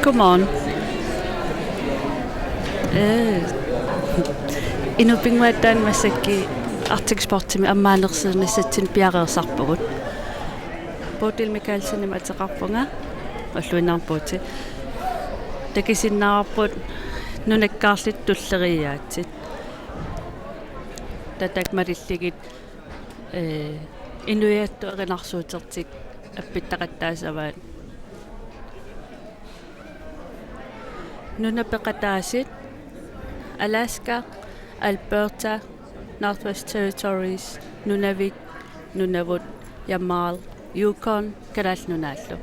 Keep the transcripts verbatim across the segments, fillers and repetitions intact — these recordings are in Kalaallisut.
Come on. Eh. Inuup pinnguattaani massakkut Arctic Sportsimi ammaanersiinissatsinnut piareersarpugut. Bodil Mikaelsenimik ateqarpunga. Ulluinnarni Bodil. Takusinnaavarput nunakkaarluta tulleriiaatsit. Tatakku malillugit, eh, inuiattut erinarsuutertik appittaqattaassavaat. Nunat peqataasut: Alaska, Alberta, Northwest Territories, Nunavik, Nunavut, Yamal, Yukon, Kalaallit Nunaallu.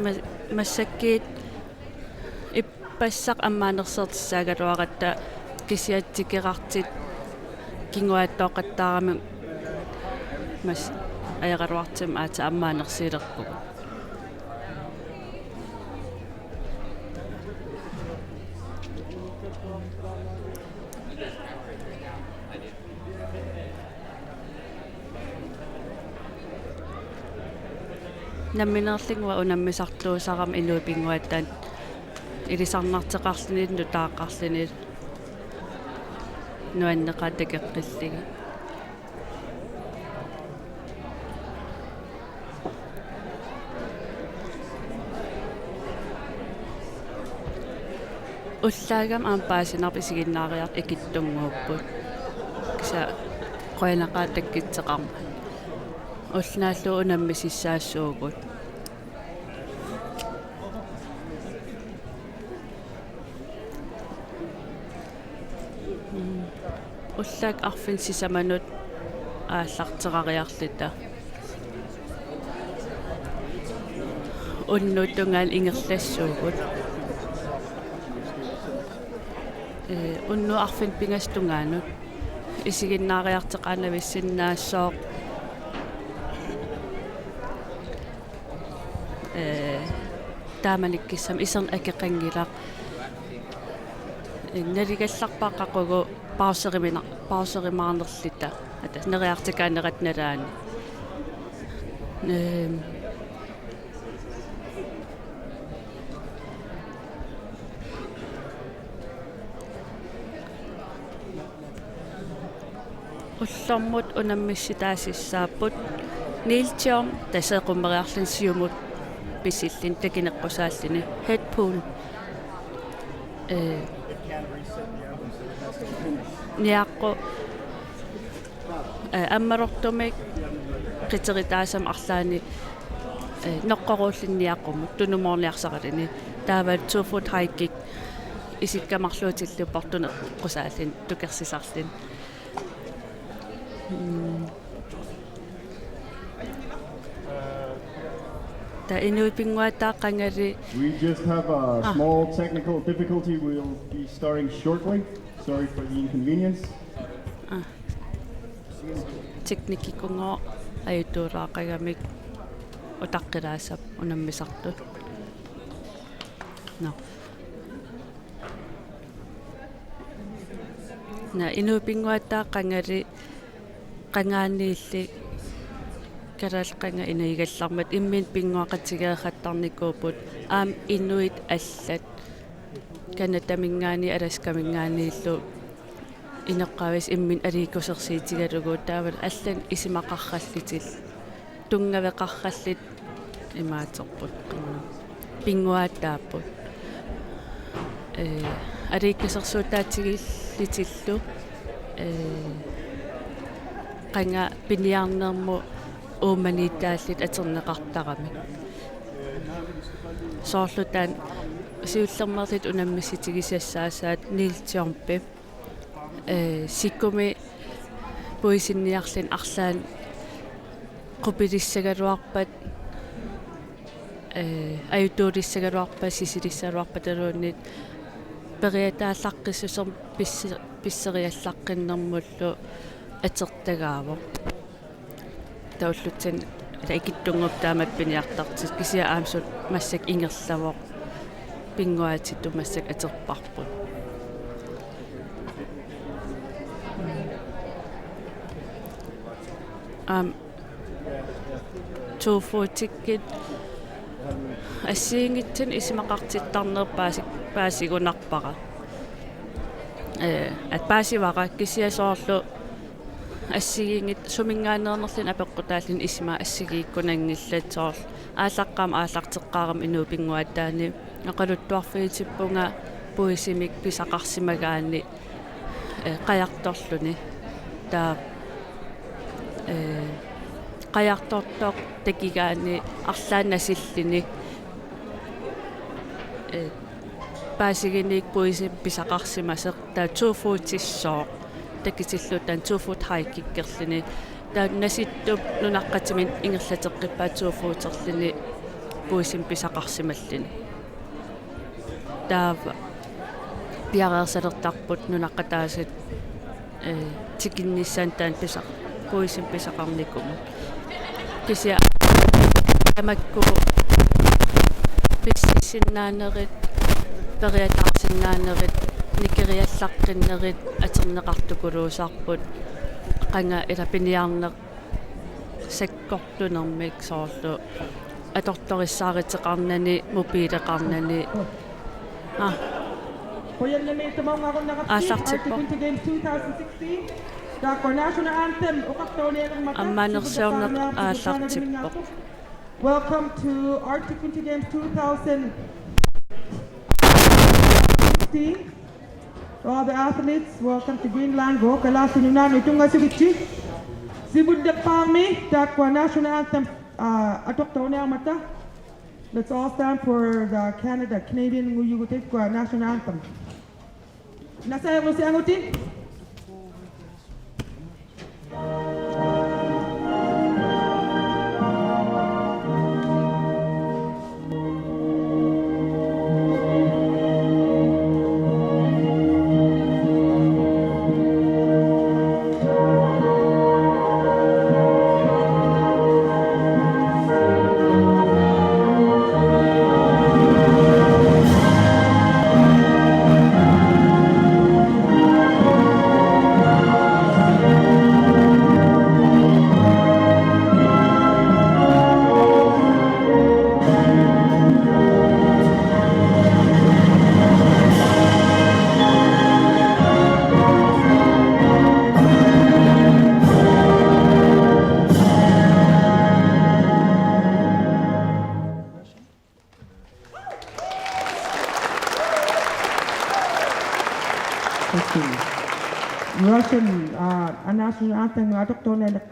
Ma-, massakkut ippassaq ammaanersiortissaagaluaratta, kisianni tikeraartut kinguaattooqattaaramik mas-, ajoraluartumik aatsaat ammaanersiulerpugut. Nammineerlunga unammisartuusarama inuup pinnguattaani ilisarnartoqarluni, nutaaqarluni, nuanneqaaq takoqqillugit. Ullaagami aamma paasinarpoq, isiginnaariartut ikittunnguupput. Kisianni qujanaqaaq takkuttoqarmat. Ulloq naallugu unammisissaassuugut. Mm. Ullaakkut arfineq-sisamanut aallarterariarluta. Unnuup tungaanut ingerlassuugut. Ee, unnuup arfineq-pingasut tungaanut. Isiginnaariartoqaanavissinnaassaaq. Ee, taamanikkussamut iserneq akeqanngilaq. Ee, nalugallarpara qaqugu pauserimina-, pauserumaarnerluta. Ata, neriartikaaneratta nalaani. Ee, Ullormut unammissutaasussaapput Neil Thiaw, tassa eqqummeriarluni siumut pisilluni takuneqqusaalluni, Head Pool. Ee, niaqqu, ee, ammalortumik qiteritaasumik arlaannik, ee, noqqoruulluni niaqqummut tunumoorniarsaraluni. Taava two foot high kick isikka marluutillu portuneqqusaalluni tukersisarluni. Mm. Taava inuit pinnguaataat qangali. We just have a Ah. small technical difficulty. We'll be starting shortly. Sorry for the inconvenience. Ah. Teknikkikkunngooq ajutuulaaqagamik utaqqilaassappat unammisartut. Nå. Nå, inuit pinnguaataat qangali, qangaaniilli Kalaallit Qanga inuigallarmat imminut pinnguaqatigeeqqattarnikuupput, aamma inuit allat Canadaminngaanniit Alaskaminngaanniillu inoqqaavisut imminut aliikkusersuutigalugu, taavalu allanut isumaqarallutillu, tunngaveqarallutillu, imaattorput, pinnguaataapput. Ee, aliikkusersuutaatigalugillu, ee, qanga piniarnermut uumaniitaallutik atorneqartaramik. Soorlu taanna siullermeerluta unammissutigisassaasaat Neil Thiawp, ee, sikkumi puisinniarluni arlaannik qupilissagaluarpat, ee, ajutuulissagaluarpat, sisilissagaluarpataluunniit periataallaqqissusermik pisse-, pisseriallaqqinnermullu atortagaavoq. Taava ullutsinni, taava ikittunnguupput taamatut piniartartut, kisianni aamma suli massakkut ingerlavoq. Pinnguaatitut massakkut atorparput. Aamma to fotikkut assigiinngitsunik isumaqartittarneq paasi-, paasigunarpara. Ee, at paasivara kisianni soorlu assigiinngitsut suminngaanneernerluni apeqqutaalluni isuma assigiikkunanngillat soorlu aallaqqaammut aallarteqqaarami inuup pinnguaataani oqaluttuarfigitippunga puisimik pisaqarsimagaanni, ee, qajartorluni. Taava, ee, qajartortoq takigaanni arlaannik nasilluni, ee, paasiginik puisimik pisaqarsimasoq taava to fotisooq takutillugu taanna to fot high kickerluni. Taava nasittup nunaqqatiminut ingerlateqqippaat to foterluni puisimik pisaqarsimalluni. Taava piareersalertarput nunaqqataasut, ee, tikinnissaannut taanna pisaq-, puisimik pisaqarnikuummata. Kisianni tamakku pissisinnaanerit, periataarsinnaanerit, nikeriallaqqinnerit atorneqartukuluusarput, qanga ila piniarneq sakkortunermik soorlu atortorissaaruteqarnani, mobileqarnani. Aa. Aallartippoq. Ammaanersiorneq aallartippoq. Welcome to Arctic Winter Games two thousand sixteen. To all the athletes, welcome to Greenland. Go, kalaallit nunaannut tunngassutigit. Siullerpaamik taakkua national anthem, uh, atortorniarmata. Let's all stand for the Canada, Canadian Ngujugut Ikkua national anthem. Nasaerusi angutit. Russian, uh, national anthem atortorniarneq.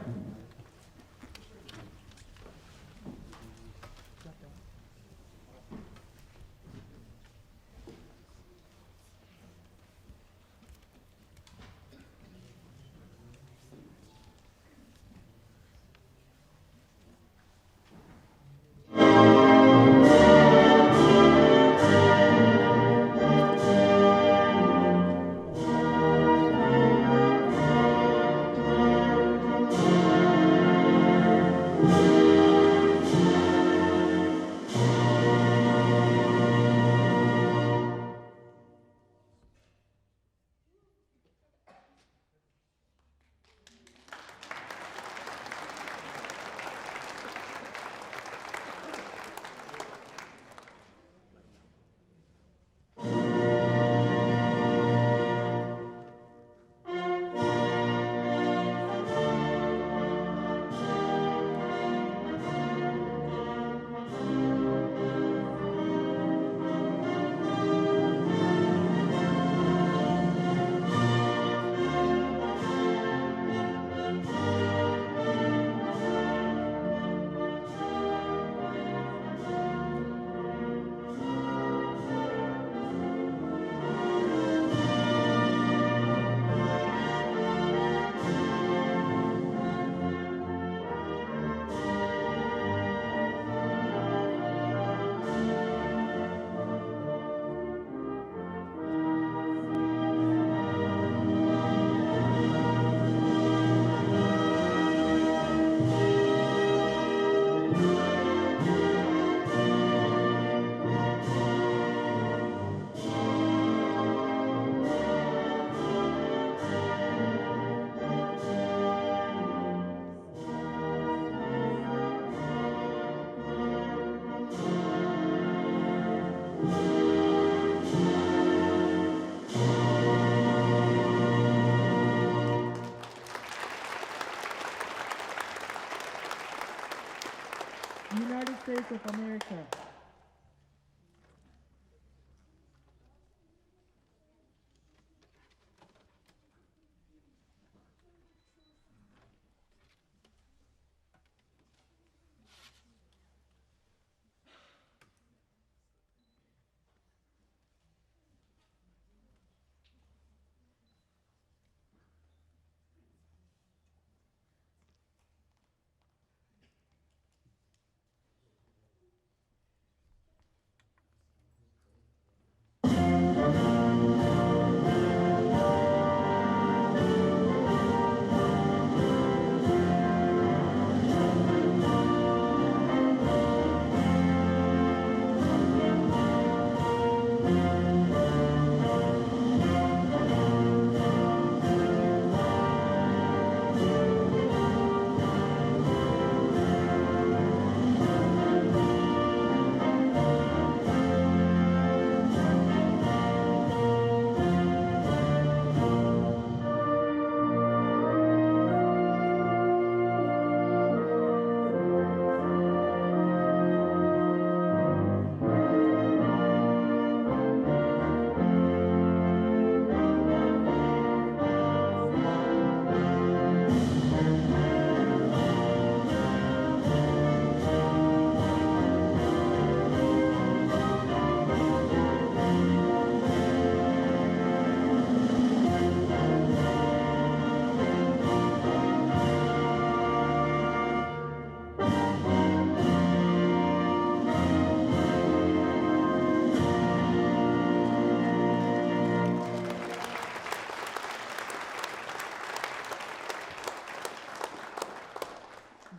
of America.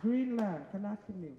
Greenland, kalaallimmi.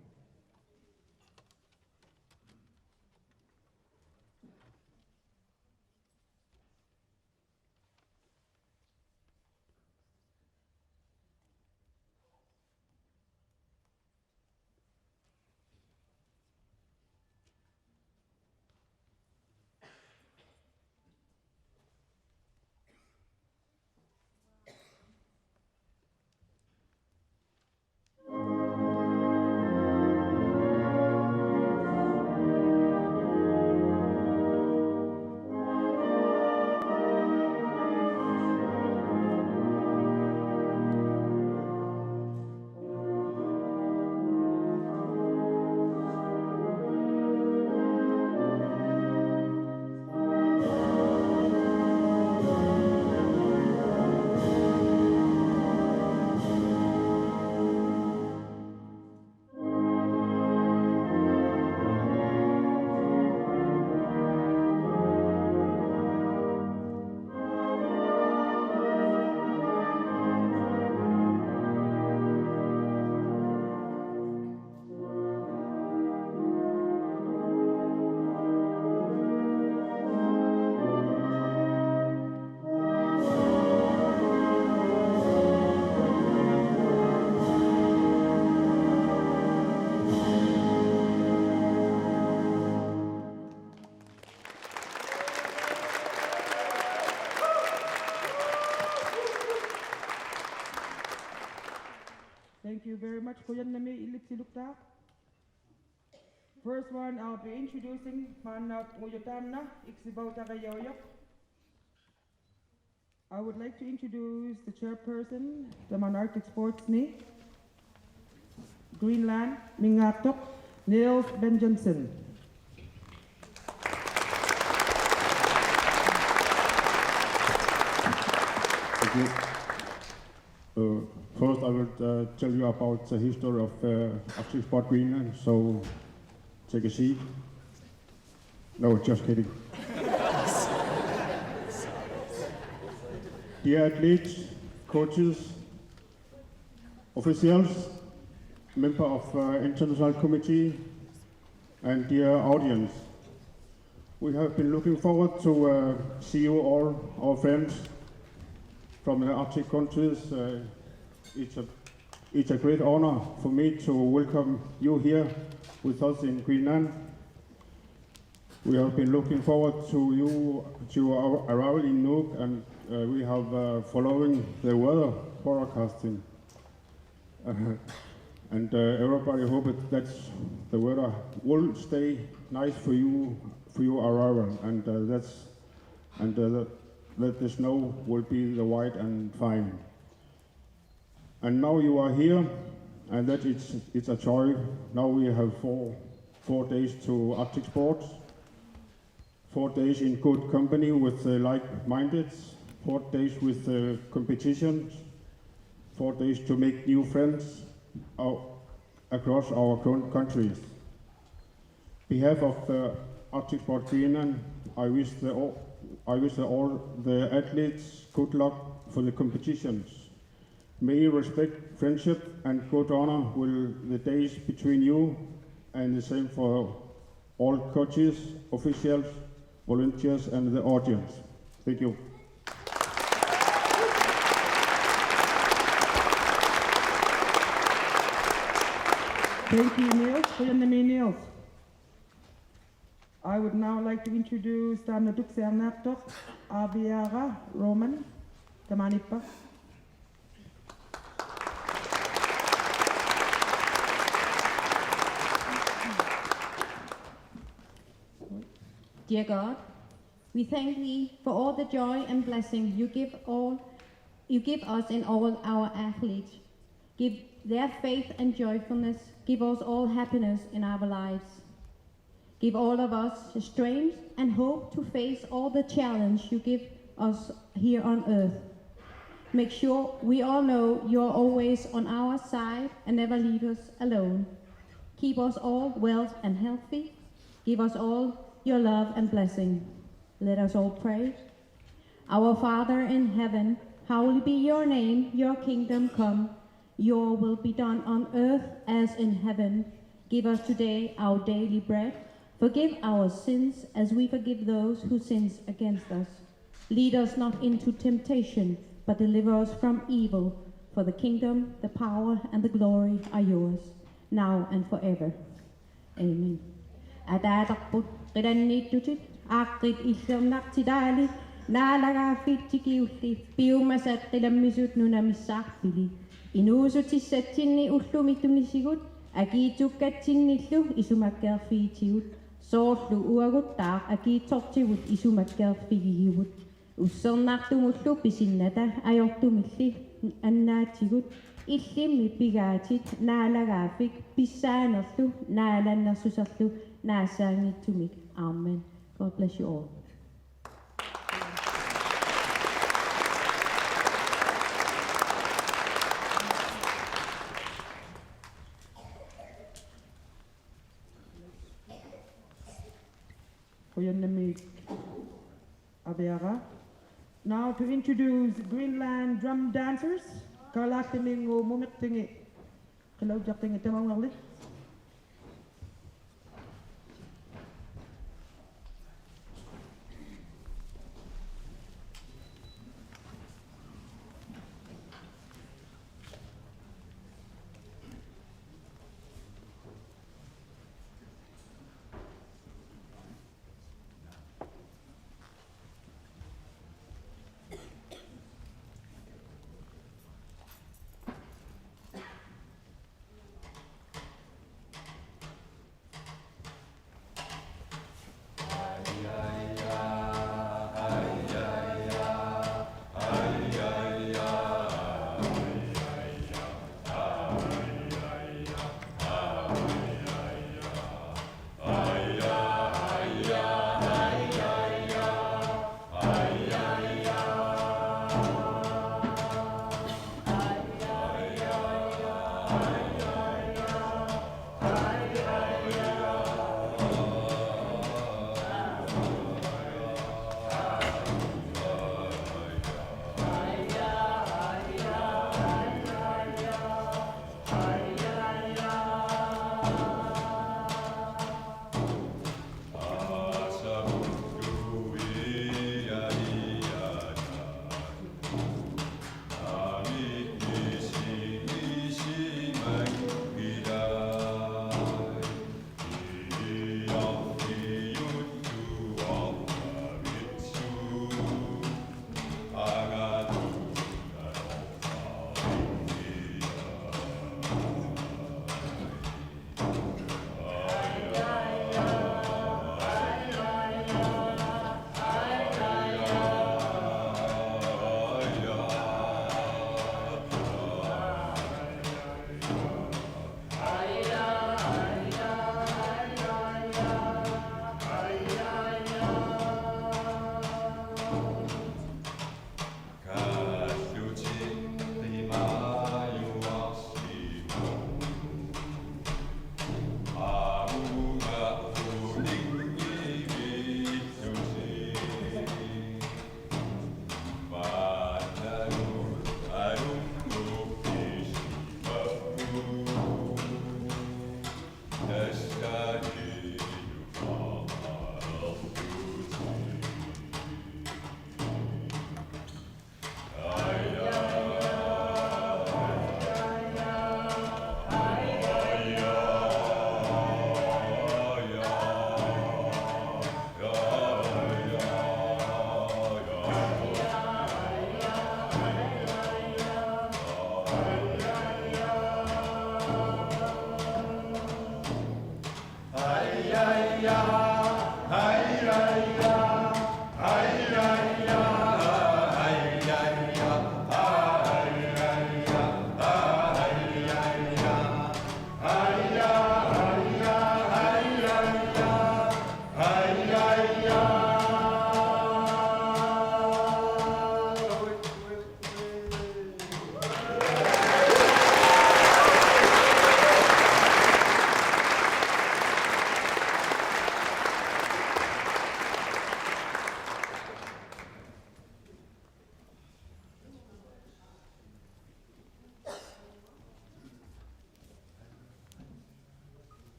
Thank you very much. Qujanartumik illit siullertaa. First one, I'll be introducing maanna uagut taanna iksivautarajooq. I would like to introduce the chairperson, the Arctic Sports ni Greenland, mingaattoq Niels Benjaminsen. Thank you. Uh, first, I will uh, tell you about the history of uh, Arctic Sport Greenland, so take a seat. No, just kidding. Dear athletes, coaches, officials, member of uh, international committee, and dear audience, we have been looking forward to uh, see you all, our friends from the Arctic countries. Uh, it's a it's a great honor for me to welcome you here with us in Greenland. We have been looking forward to you to our arrival in Nuuk, and uh, we have uh, following the weather forecasting. Uh, And uh, everybody hope it, that the weather will stay nice for you for your arrival, and uh, that's and uh, that the snow will be the white and fine. And now you are here, and that it's it's a joy. Now we have four four days to Arctic Sports, four days in good company with the like-minded, four days with the competitions, four days to make new friends out across our coun- countries. Behalf of the Arctic Sport Greenland, I wish the all, I wish the, all the athletes good luck for the competitions. May you respect, friendship, and good honor will the days between you, and the same for all coaches, officials, volunteers, and the audience. Thank you. Thank you, Niels. Qujanarmi, Niels. I would now like to introduce taanna tuksiarniartoq Aviara Roman. Tamaaniippa. Dear God, we thank thee for all the joy and blessing you give all you give us in all our athletes. Give their faith and joyfulness. Give us all happiness in our lives. Give all of us the strength and hope to face all the challenge you give us here on earth. Make sure we all know you're always on our side and never leave us alone. Keep us all well and healthy. Give us all your love and blessing. Let us all pray. Our Father in heaven, hallowed be your name, your kingdom come, your will be done on earth as in heaven. Give us today our daily bread. Forgive our sins as we forgive those who sins against us. Lead us not into temptation, but deliver us from evil. For the kingdom, the power, and the glory are yours, now and forever. Amen. Ataatarput qilanniittutit aaqqit illernartitaali naalagaaffiit tikiulli piumasat qilammisut nunamissaarpili inuussutissatsinni ullumi tunisigut akiitsukkatsinnillu isumakkeerfigitigut soorlu uaguttaaq akiitsortigut isumakkeerfigigivut. Ussernartumullu pisinnata ajortumilli annaatigut illimmi pigaatit naalagaaffik pissaanerlu naalannersuserlu naassaanngitsumik. Amen. God bless you all. Qujanarmi Aviara. Now to introduce Greenland drum dancers. Kalaallit Nunaanni mumiqtingi, qilautaqtingi tamaungerli.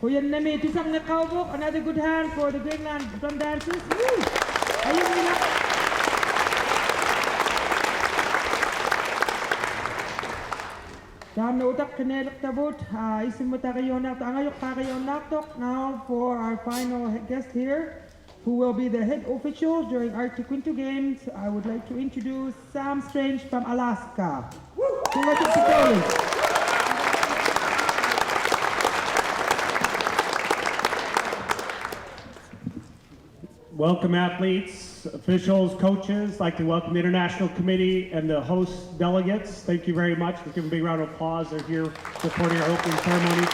Qujanarmi tusarneqarpoq, another good hand for the Greenland drum dancers. Woo! Ajunngilaq. Taanna utaqqinnialertavut, aa, isummat tariunaartoq, angajoqqaariunaartoq. Now for our final he-, guest here, who will be the head official during Arctic Winter Games, I would like to introduce Sam Strange from Alaska. Congratulations. Welcome, athletes, officials, coaches. I'd like to welcome the International Committee and the host delegates. Thank you very much. Let's give them a big round of applause. They're here supporting our opening ceremony.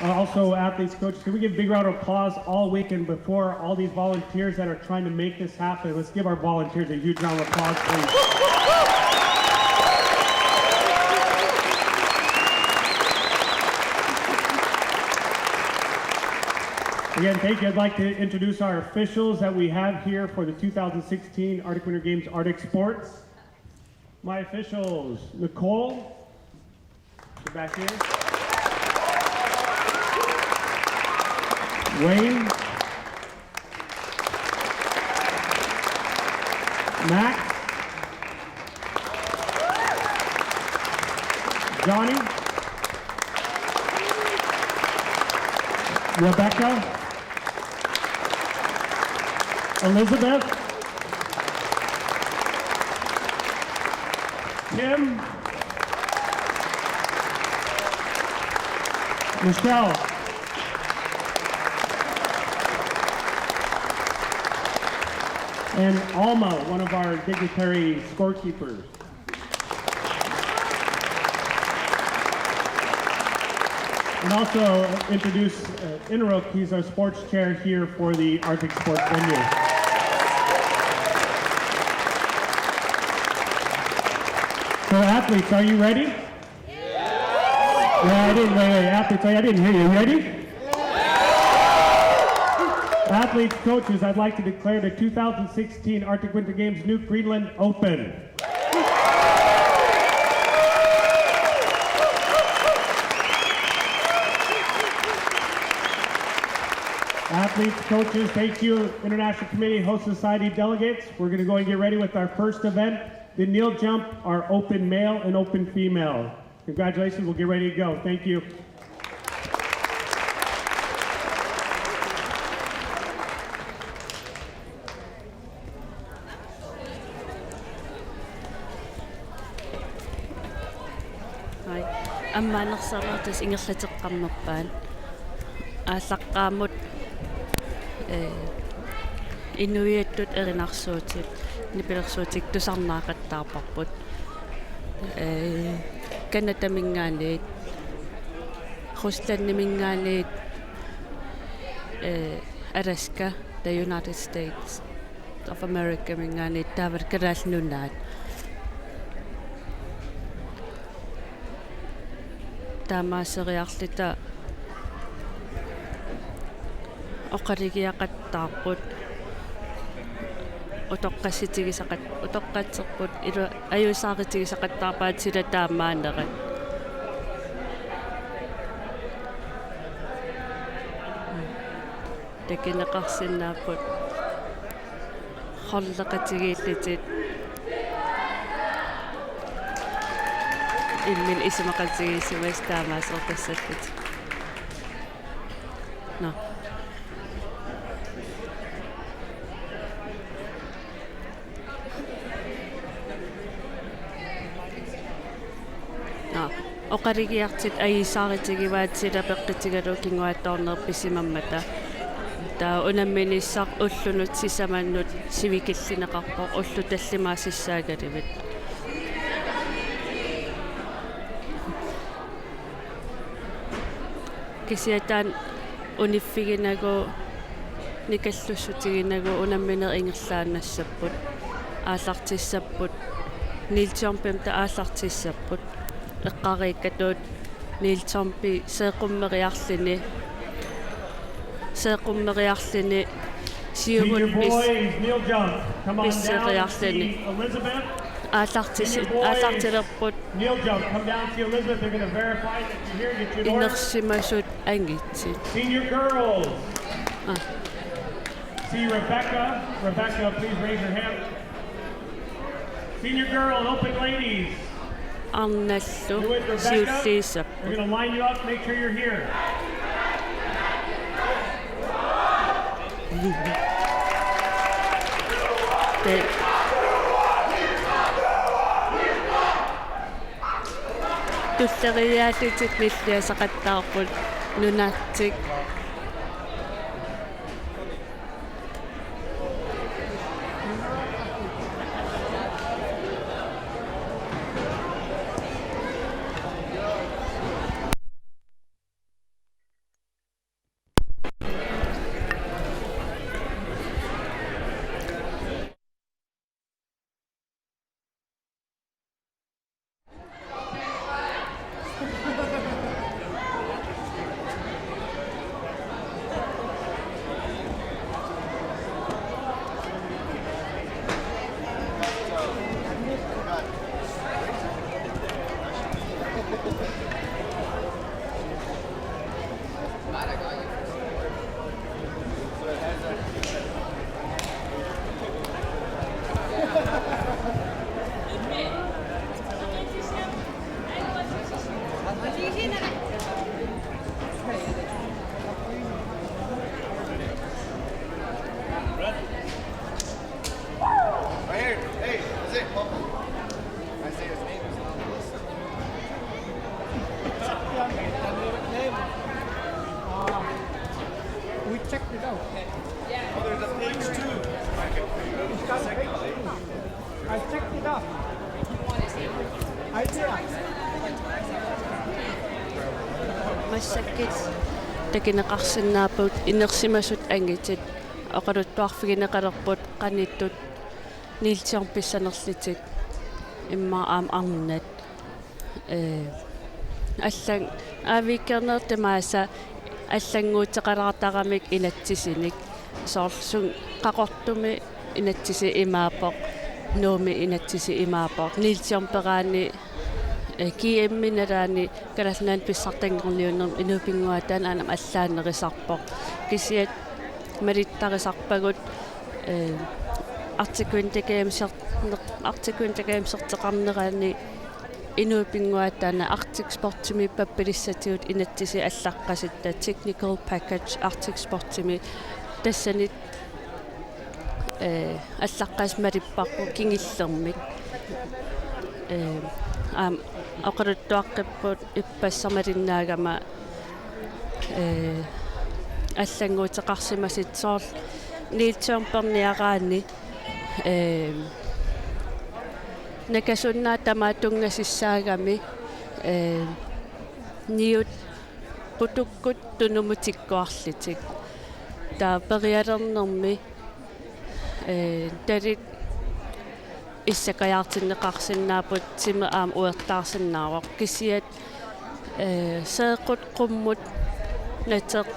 Uh, also, athletes, coaches, can we give a big round of applause all weekend before all these volunteers that are trying to make this happen? Let's give our volunteers a huge round of applause, please. Again, thank you. I'd like to introduce our officials that we have here for the two thousand sixteen Arctic Winter Games Arctic Sports. My officials, Nicole, go back here. Wayne. Max. Johnny. Rebecca. Elizabeth. Kim. Michelle. And Alma, one of our dignitary scorekeepers. And also introduce, uh, Inruk. He's our sports chair here for the Arctic Sports Venue. So athletes, are you ready? Yeah, I didn't, wait, wait, athletes, I didn't hear you. Ready? Athletes, coaches, I'd like to declare the two thousand sixteen Arctic Winter Games Nuuk Greenland open. Athletes, coaches, thank you. International Committee, Host Society delegates, we're gonna go and get ready with our first event, the kneel jump, our open male and open female. Congratulations, we'll get ready to go. Thank you. Ai, ammaanersaarluartut ingerlateqqammerpaat. Aallaqqaammut, eh, inuiattut erinarsuutit, nipilersuutit tusarnaaqattaarparput. Eh, Canadaminngaanniit, Ruslandiminngaanniit, eh, Alaska, the United States of Americaminngaanniit, taava Kalaallit Nunaat. Taamaaseriarluta oqalugiaqattaarput. Utoqqassutigisaqat-, utoqqatserput ilu-, ajuusaarutigisaqattaarpaat sila taamaanerat. Takuneqarsinnaapput. Holdeqatigiillutit. imminut isumaqatigiissimasut taamaaseq tassallutik. Nå. Nå. Oqalugiartut ajuusaarutigivaat sila peqqutigalugu kinguaattoorneq pisimammata. Taava unamminissaq ullunut sisamannut sivikillineqarpoq ullut tallimaasussaagaluit. Kisianni taanna uniffiginagu, nikallussutiginagu unammineq ingerlaannassapput, aallartissapput, Niels Jomp-imik aallartissapput, eqqariikkatut Niels Jomp-i seeqummeriarluni, seeqummeriarluni siumut Senior pis-, boys, kneel jump. Come on down and see pisseriarluni. Elizabeth. Aallartis-, Senior boys, aallartilerput. Kneel jump. Come down, see Elizabeth. They're gonna verify that you're here, get you an order. Inersimasut angitsit. Senior girls. Ah. See Rebecca. Rebecca, please raise your hand. Senior girl and open ladies. Arnallu. Do it, Rebecca. Siulliussap. We're gonna line you up. Make sure you're here. Te-, tulleriiaatitit nilliasaqattaarput nunartik. Right here. Hey, that's it. Isaiah's name is on the list. We checked it out. Oh, there's a page two. I checked it out. Isaiah. Massakkut takuneqarsinnaapput inersimasut angitsit, oqaluttuarfigineqalerput qanittut Niels Jomp-issanerlutik immaqa aamma arnat. Ee, allan-, aaviikkerneq tamaasa allannguuteqalaartaramik inatsisinik. Soorlu suna Qaqortumi inatsisit imaappoq, Nuummi inatsisit imaappoq, Niels Jomp-eraanni, ee, G M-i nalaani Kalaallit Nunaanni pissartanngorniunnermi inuup pinnguaataani aamma allaanerusarpoq. Kisianni malittarisarpagut, ee, Arctic Winter Games-er-, Arctic Winter Games-erteqarnerani inuup pinnguaataani Arctic Sportsimi pappilissatigut inatsisit allaqqasut, taava technical package Arctic Sportsimi, tassani, ee, allaqqasut malipparput kingullermik. Ee, aamma oqaluttuaqqipput ippassaq malinnaagama, ee, allannguuteqarsimasut soorlu Niels Jomp-erniaraanni, ee, nakasunnaat tamaat tunngasussaagami, ee, niut putukkut tunumut tikkuarlutik. Taava perialernermi, ee, talit issakajaartinneqarsinnaapput, timi aamma uertaarsinnaavoq. Kisianni, ee, seequt qummut nateq,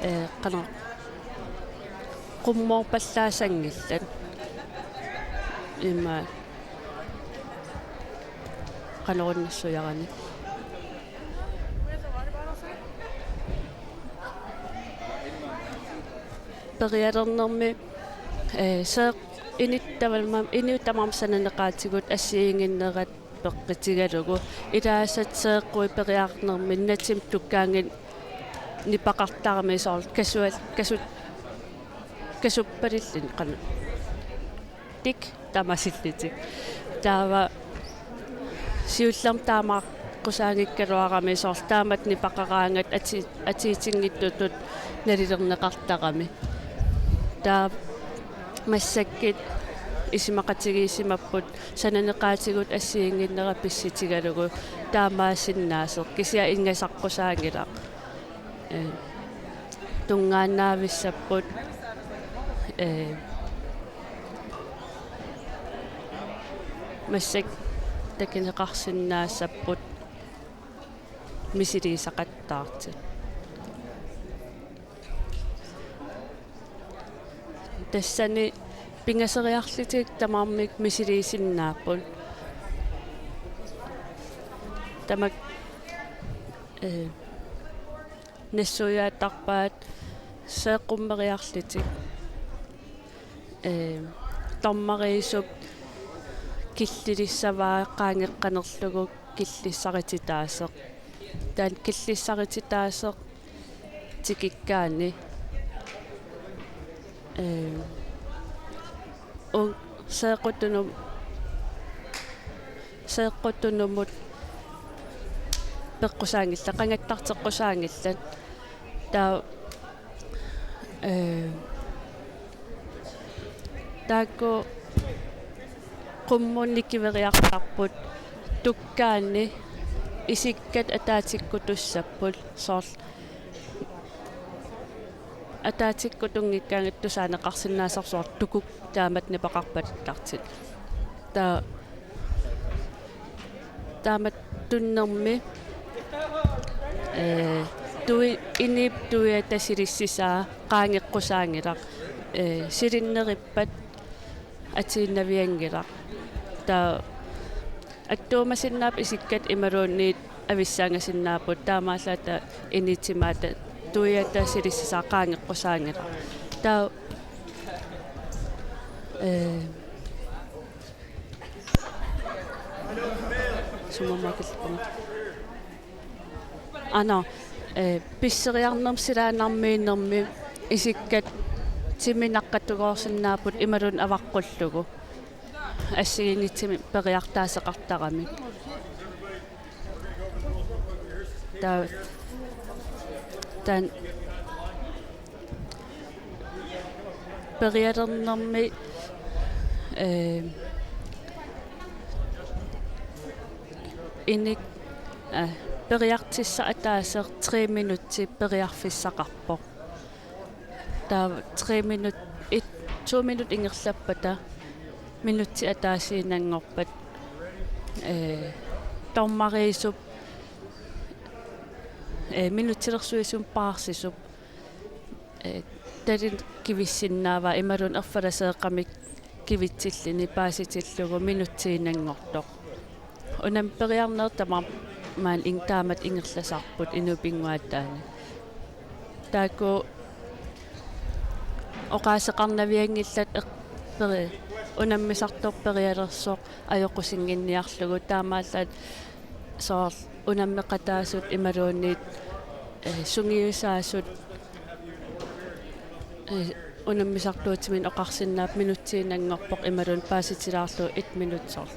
ee, qanoq, qummoorpallaasanngillat. Ima qanorunnissujarani. Perialernermi, ee, seeq-, inuit tamarmi, inuit tamarmik sananeqaatigut assigiinnginnerat peqqutigalugu. Ilaasa seeqqui periarnermi natim tukkaangi nipaqartarami soorlu kasual-, kasu-, kasuppalilluni qanoq. Tik tamasillutik. Taava siullermik taamaaqqusaanngikkaluarami soorlu taamatut nipaqaraangat ati-, atuutinngitsutut nalilerneqartarami. Taava massakkut isumaqatigiissimapput sananeqaatigut assigiinnginnera pissutigalugu taamaasinnaasoq kisianni ingasaqqusaanngilaq. Ee, tunngaannaavissapput, ee, massakkut takuneqarsinnaassapput misiliisaqattaartut. Tassani pingasoriarlutik tamarmik misiliisinnaapput. Tamak, ee, nassuiaattarpaat seeqqummeriarlutik. Ee, dommeriusup killilissavaa qaangeqqanerlugu killissarititaasoq. Taanna killissarititaasoq tikikkaanni, ee, un-, seeqqutunum-, seeqqutunumut peqqusaanngillat, qangattarteqqusaanngillat. Taava, ee, taakku qummut nikiveriartarput tukkaanni isikkat ataatikkutussapput soorlu. Ataatikkutunngikkaangat tusaaneqarsinnaasarpoq soorlu tukuk taamatut nipaqarpaluttartut. Taava taamatut tunnermi, ee, tui-, inuup tuiata silissisaa qaangeqqusaanngilaq, ee, silinnerippat atuinnavianngilaq. Taava attuumasinnaapput isikkat imaluunniit avissaangasinnaapput taamaallaat inuup timaata tuiata silissisaa qaangeqqusaanngilaq. Taava, ee, sumummakillugu. Aana, ee, pisseriarnermi silaannarmiinnermi isikkat timi naqqatugoorsinnaapput imaluunniit avaqqullugu. Assigiinngitsumik periartaaseqartaramik. Taava, taanna perialernermi, ee, inik-, ee, periartussaq ataaseq tre minutsit periarfissaqarpoq. Taava tre minut-, et, to minut ingerlappata minutsit ataasiinnanngorpat, ee, dommeriusup, ee, minutsilersuisunik paarsisup, ee, talinnik kivissinnaavaa imaluunniit erfalaseeqqamik kivitsilluni paasitillugu minutsiinnanngortoq. Unami periarneq tamarmik maani in-, taamatut ingerlasarput inuup pinnguaataani. Taakku oqaaseqarnavianngillat eq-, peri-, unammisartoq perialersoq ajoqusinnginniarlugu taamaallaat soorlu unammeqataasut imaluunniit, ee, sungiusaasut, ee, unammisartuutiminnik oqarsinnaapput minutsiinnanngorpoq imaluunniit paasitilaarlugu et minut soorlu.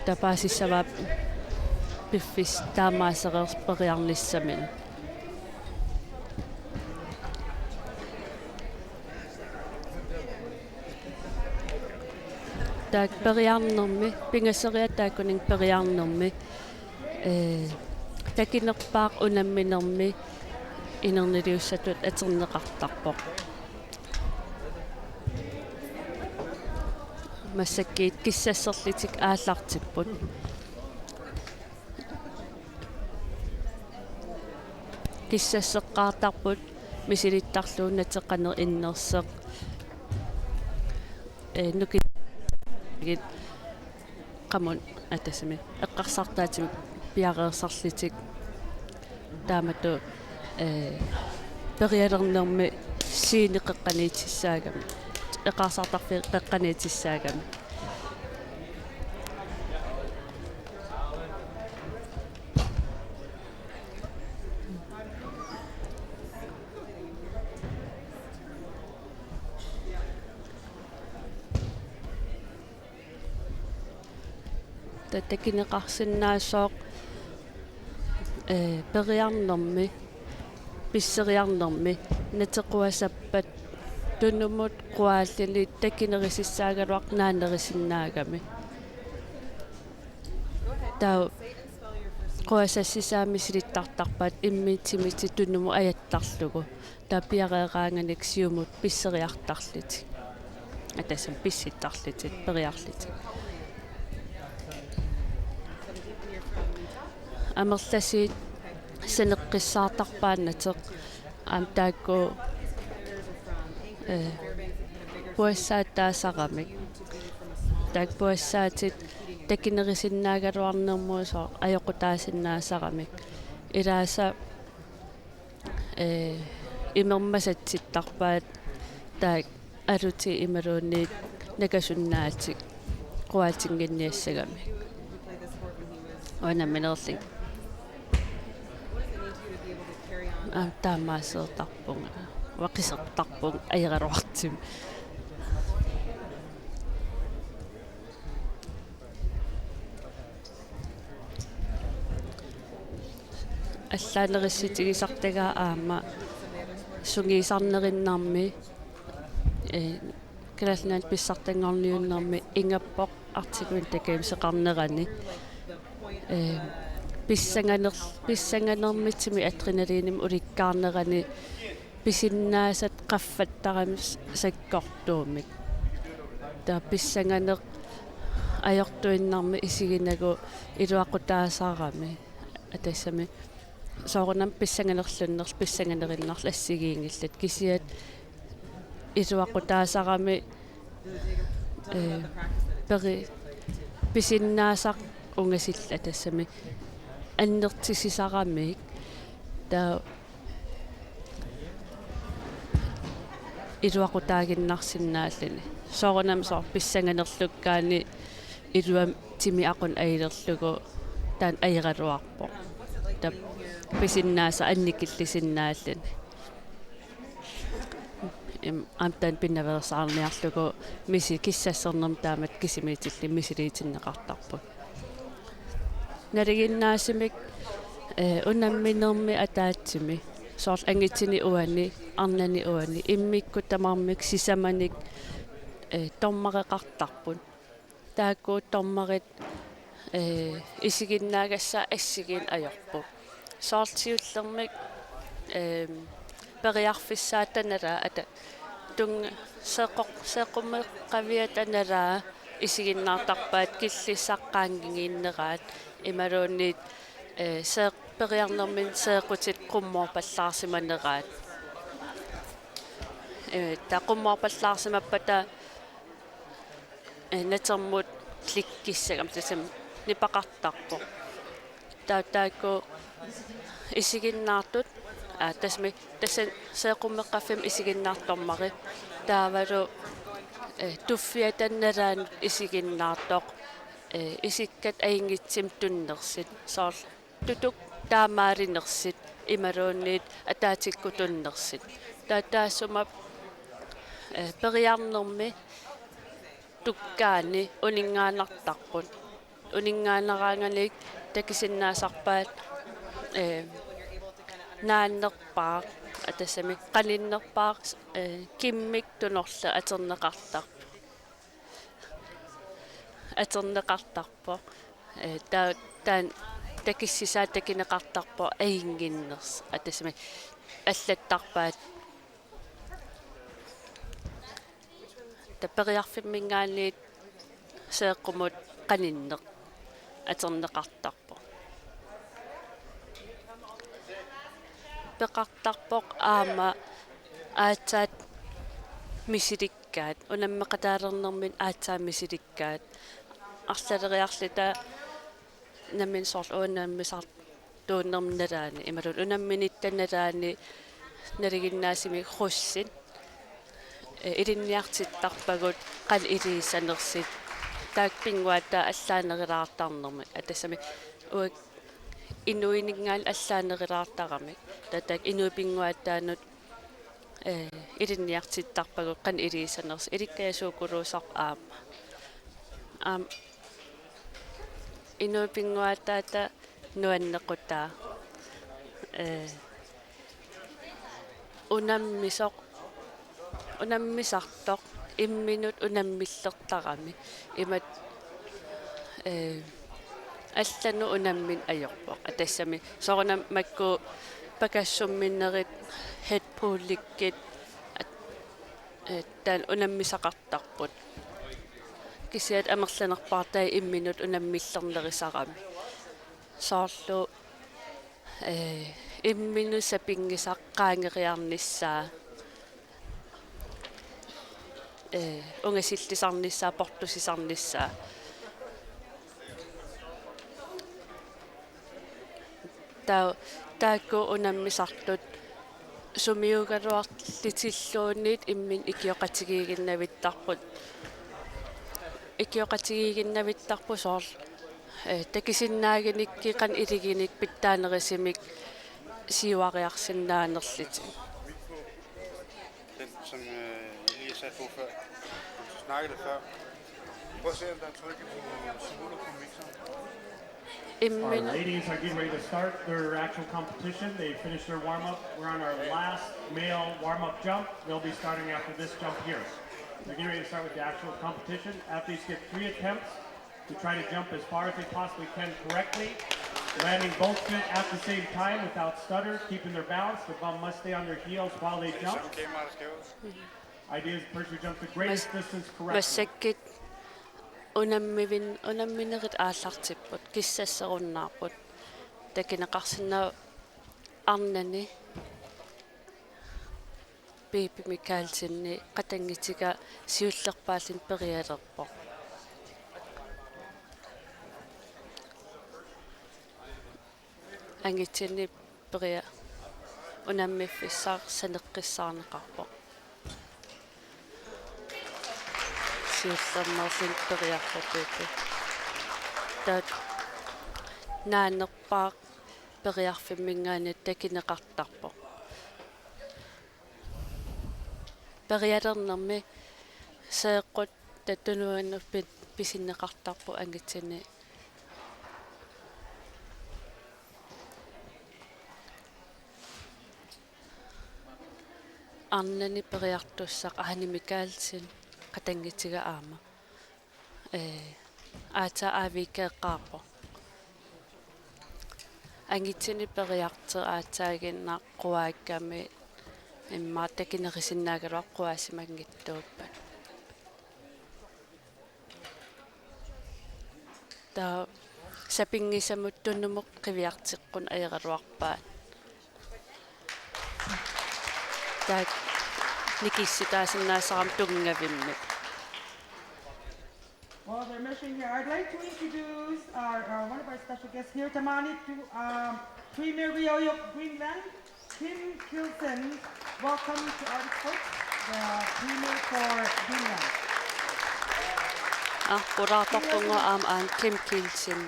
Taava paasissavaa piffissaq taamaasereersoq periarnissaminut. Taakku periarnermi, pingasoriarlutik taakkuninnga periarnermi, ee, takunerpaaq unamminermi inerniliussatut atorneqartarpoq. Massakkut kissasserlutik aallartipput. Kissasseqqaartarput misilittarlugu nateqaneq innersoq. Ee, nuki-, qamun atasami eqqarsartaatimik piareersarlutik. Taamatut, ee, perialernermi scene qeqqaniitissaagami, eqqarsartarfiit qeqqaniitissaagami. takineqarsinnaasoq, ee, periarnermi, pisseriarnermi, natequasappat tunumut quaallini takinerisissaagaluaq naannerisinnaagami. Taava quasassisaa misilittartarpaat immitsimitsi tunumut ajattarlugu. Taava piareeraanganik siumut pisseriartarlutik. Atassami pissittarlutik, periarlutik. Amerlasuut saneqqissaartarpaat nateq. Aamma taakku, ee, puassaataasaramik. Taakku puassaatit takinerisinnaagaluarnermut sooq ajoqutaasinnaasaramik. Ilaasa, ee, imermasatsittarpaat taakku alutit imaluunniit nakasunnaatik quaatinnginniassagamik. Uanga nammineerlunga. Aamma taamaaseertarpunga. Uanga qisertarpunga ajoraluartumik. Allaanerissutigisartagaa aamma sungiusarnerinnarmi, ee, Kalaallit Nunaanni pissartanngorniunnermi ingappoq Arctic Winter Gameseqarnerani. Ee, pissanganer-, pissanganermitsimi adrenalinimik ulikkaarnerani pisinnaasat qaffattarami s-, sakkortuumik. Taava pissanganeq ajortuinnarmik isiginagu iluaqutaasarami. Atassami soorunami pissanganerlunnerlu pissanganerinnarlu assigiinngillat, kisianni iluaqutaasarami, ee, peri-, pisinnaasaq ungasillat, tassami annertusisaramik. Taava iluaqutaaginnarsinnaalluni. Soorunami soorlu pissanganerlukkaanni iluamik timi aqunut ajulerlugu taanna ajoraluarpoq. Taava pisinnaasaq annikillisinnaalluni. Im, aamma taanna pinaveersaarniarlugu misi-, kissassernermut taamatut kisimiitillugit misiliitinneqartarput. Nalinginnaasumik, ee, unamminermi ataatsimi, soorlu angutini uani, arnani uani, immikkut tamarmik sisamanik, ee, dommereqartarput. Taakku dommerit, ee, isiginnaagassaat assigiinneq ajorput. Soorlu siullermik, ee, periarfissaata nalaa ata-, tung-, seeqqoq-, seeqqummeqqaviata nalaa isiginnaartarpaat killissaqqaannginninneraat imaluunniit, ee, seeq-, periarnermini seeqqutit qummoorpallaarsimaneraat. Ee, taava qummoorpallaarsimappata, ee, natermut klikkissagami, tassami nipaqartarpoq. Taava taakku isiginnaartut, aa, tassami, tassa seeqqummeqqaffimmi isiginnaartoq dommeri. Taavalu, ee, tuffiata nalaanut isiginnaartoq, ee, isikkat ajunngitsumik tunnersut. Soorlu tutuk taamaalinersut imaluunniit ataatsikkut tunnersut. Taava taassuma, ee, periarnermi tukkaani uninngaannartarput. Uninngaannaraanganik takusinnaasarpaat, ee, naannerpaaq, aa, tassami qaninnerpaaq, ee, kimmik tunorlu atorneqartarpoq. Atorneqartarpoq. Ee, taa-, taanna takussisaa takuneqartarpoq ajunnginnersoq. Aa, tassami allattarpaat. Taava periarfimminngaanniit seeqqumut qaninneq atorneqartarpoq. Peqartarpoq aamma aatsaat misilikkaat, unammeqataalernermini aatsaat misilikkaat. Arlaleriarluta nammineq soorlu unammisartuunnermi nalaani, imaluunniit unamminitta nalaani nalinginnaasumik krydsit, ee, ilinniartittarpagut qanoq iliussanersut, taakku pinnguaataat allaanerulaartarnermik. Aa, tassami uagut inuininngaanniit allaanerulaartaramik. Taava taakku inuit pinnguaataannut, ee, ilinniartittarpagut qanoq iliussanersut, ilikkajasuukuluusarput aamma. Aamma Inuit pinnguaataata nuannequtaa. Ee, unammisoq, unammisartoq imminut unammillertarami. Imat, ee, allanut unammineq ajorpoq. Aa, tassami soorunami makku pakassumminnerit, headpoolikkit, at-, ee, taanna unammisaqartarput. Kisianni amerlanerpaartaat imminut unammillernerisarami. Soorlu, ee, imminut sapinngisaq qaangeriarnissaa, ee, ungasillisarnissaa, portusisarnissaa. Taa-, taakku unammisartut sumiugaluarlutilluunniit imminut ikioqatigiiginnavittarput. Ikioqatigiiginnavittarput soorlu, ee, takusinnaagunikkit qanoq iliginik pitsaanerusumik siuariarsinnaanerlutik. Den, som, øh, I lige har sat på før. Du snakkede det før. Prøv at se, om der er trykket på solo på mixeren. All right, ladies are getting ready to start their actual competition. They finished their warm-up. We're on our last male warm-up jump. They'll be starting after this jump here. They're getting ready to start with the actual competition. Athletes get three attempts to try to jump as far as they possibly can correctly, landing both feet at the same time without stutter, keeping their balance. The bum must stay on their heels while they jump. Idea is the person who jumps the greatest distance correctly. Massakkut unammivin-, unamminerit aallartipput, kissasserunnaarput. Takuneqarsinnaavoq arnani Pipi Mikaelsenip qatanngutiga siullerpaalluni perialerpoq. Angutini peria-, unammiffissaq saneqqissaarneqarpoq. Siullermeerluni periarfik Pipi. Taava naanerpaaq periarfimminngaanniit takuneqartarpoq. Perialernermi seeqqut tunuanut pi-, pisinneqartarpoq angutini. Arnani periartussaq Ane Mikaelsen qatanngutiga aamma, ee, aatsaat aaviikkeeqqaarpoq. Angutini periartoq aatsaaginnaq quaakkami immaqa takunerusinnaagaluarpoq quaasimanngitsuuppat. Taava sapinngisamut tunumut qiviarteqqunik ajoraluarpaat. Taava nikissutaasinnaasarami tunngavimmik. While they're measuring here, I'd like to introduce our, uh, one of our special guests here, Tamani, to, um, Premier Rio of Greenland. Kim Kielsen, welcome to Arctic Sports, the premier for Greenland. Ah, pulaartarpunga aamma aamma Kim Kielsen.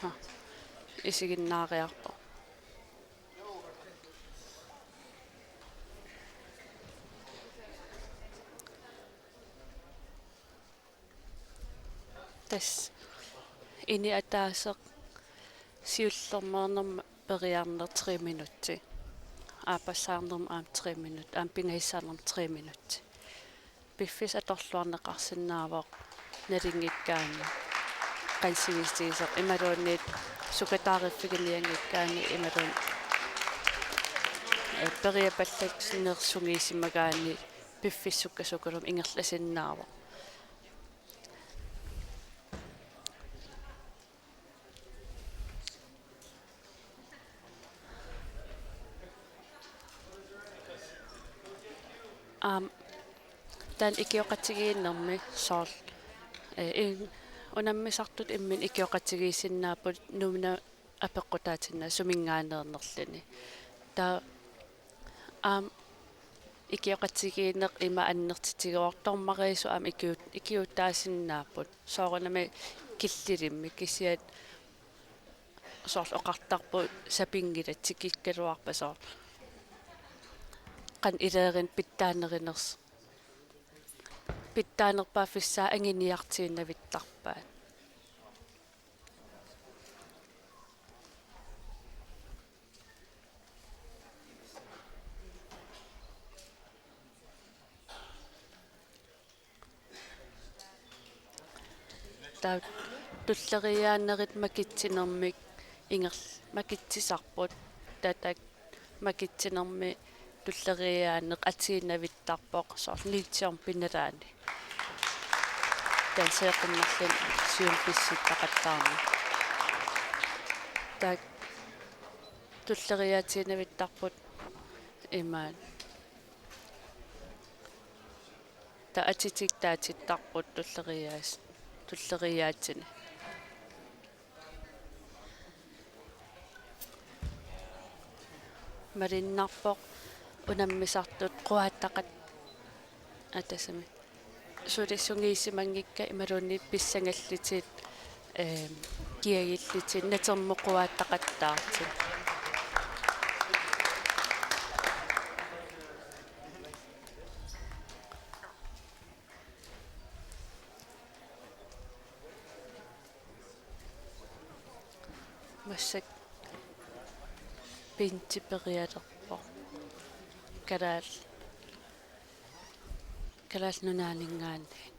Ha. Isiginnaariarpoq. Tassa ini ataaseq siullermeernermi periarneq tre minutti. Aappassaarnermi aamma tre minutti, aamma pingasussaarnermi tre minutti. Piffissaq atorluarneqarsinnaavoq nalunngikkaanni. Qansigistigisoq imaluunniit sukataariffigineqanngikkaanni imaluunniit, eh, periapallatsinersungiisimagaanni piffissaq sukkasukulumi ingerlasinnaavoq. Aamma taanna ikioqatigiinnermi soorlu, eh, in-, unammisartut imminnut ikioqatigiissinnaapput Nuummi apeqqutaatinnagu suminngaanneernerluni. Taava aamma ikioqatigiinneq ima annertutigalugu dommeriusut aamma ikiut-, ikiuutaasinnaapput. Soorunami killilimmik kisianni soorlu oqartarput sapinngilat tikikkaluarpat soorlu. Qanoq ilerineq pitsaanerinersoq. Pitsaanerpaaffissaa anguniartuinnavittarpaat. Taava tulleriiaanerit makitsinermik inger-, makitsisarput. Taava taakku makitsinermi tulleriiaaneq atiinnavittarpoq soorlu Niels Jørgen nalaani. Danseeqqinnarluni siumut pissutaqattaarneq. Taakku tulleriiaatiinnavittarput imaat. Taava atitik taatittarput tulleriiaas-, tulleriiaatini. Malunnarpoq unammisartut quattaqat-, aa, tassami. Suli sungiusimanngikkat imaluunniit pissangallutit, eem, kiagillutit natermut quattaqattaartut. Massakkut Bente perialerpoq. Kalaal-, Kalaallit Nunaanninngaanniit.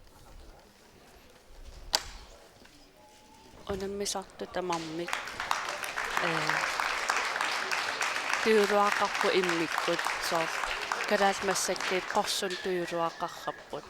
Unammisartut tamarmik, ee, tujuuluaqarput immikkut, soorlu kalaallit massakkut qorsunut tujuuluaqarput.